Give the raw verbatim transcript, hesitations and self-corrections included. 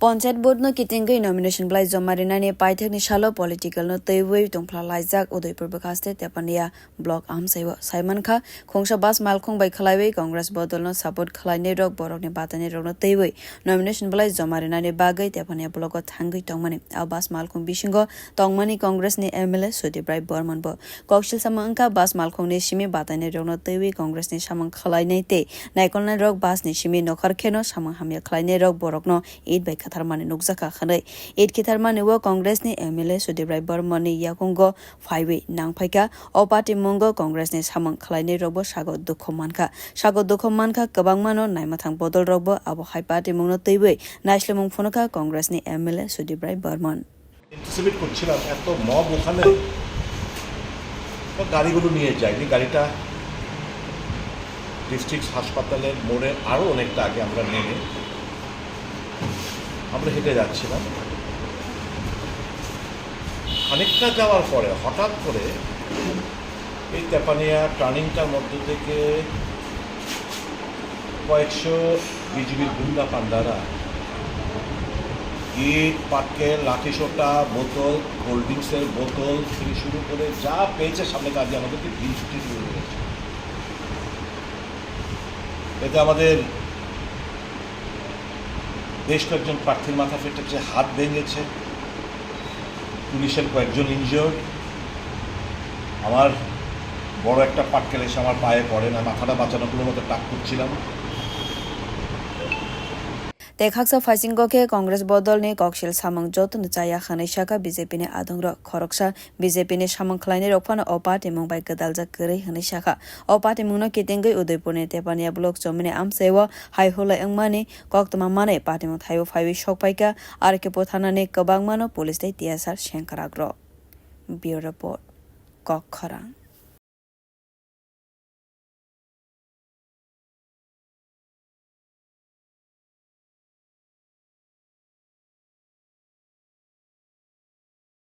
Panchayat vote no kitingwi nomination belai joma rinani paithakni salo political no twiwi tongphla laijak Udaipur bwkhaste Tepania block amchaio. Saimankha, khungsa bus malkhung bai khlaiwi Congress bodol no support khlainai rok borokni batainai rokno twiwi nomination belai joma rinani bagwi Tepania block o thangwi tongmani. A bus malkhung bisingo tongmani Congress ni M L A Sudip Rai Barman bo. Koksil samung wngkha bus malkhungni simi batainai rokno twiwi Congress ni samung khlainai tei naikolnai rok bus ni simi nokhar kheno samung hamya khlainai rok borokno Eid bai khatharmani nukjakha hwnwi. Eid khatharmani o Congress ni M L A Sudip Rai Barman ni yakungo phaiwi nangphaikha. O party mungo Congress ni samung khlainai rokbo sago dukhu mankha. Sago dukhu mankha kwbangmano naimathang bodol rokbo abo hai party mungno twiwi naislemung phunukha Congress ni M L A Sudip Rai Barman. Anticipate করছিলাম, এত মব ওখানে, তো গাড়িগুলো নিয়ে যায়নি। গাড়িটা ডিস্ট্রিক্ট হাসপাতালের মোড়ে আরও অনেকটা আগে আমরা নেমে আমরা হেঁটে যাচ্ছিলাম। খানিকটা যাওয়ার পরে হঠাৎ করে এই তেপানিয়া টার্নিংটার মধ্য থেকে কয়েকশো বিজিবির গুন্ডা পান্ডারা ইট, পাটকেল, লাঠিসোঁটা, বোতল, কোল্ড ড্রিঙ্কসের বোতল থেকে শুরু করে যা পেয়েছে সামনে, কাজে আমাদেরকে ঢিল ছুটি শুরু করেছে। এতে আমাদের বেশ কয়েকজন প্রার্থীর মাথা ফেটেছে, হাত ভেঙেছে, পুলিশের কয়েকজন ইনজিওর্ড। আমার বড় একটা পাটকেল এসে আমার পায়ে পড়ে, না মাথাটা বাঁচানোর কোনো মতো ট্রাক করছিলাম। Tei khaksa phaisingo khe Congress bodolni koksil samung jotono chaya hwnwi sakha B J P ni adongrok. Khoroksa B J P ni samung khlainai rok phano o party mung bai gwdaljak kwrwi hwnwi sakha. O party mungno kitingwi Udaipurni Tepania block chomini amchaio hai hulai wngmani koktwma manwi party mung thaibo phaiwi sokphaikha, R K Pur thanani kwbangmano police tei T S R sengkrakrok. Bureau Report, Kok Khorang.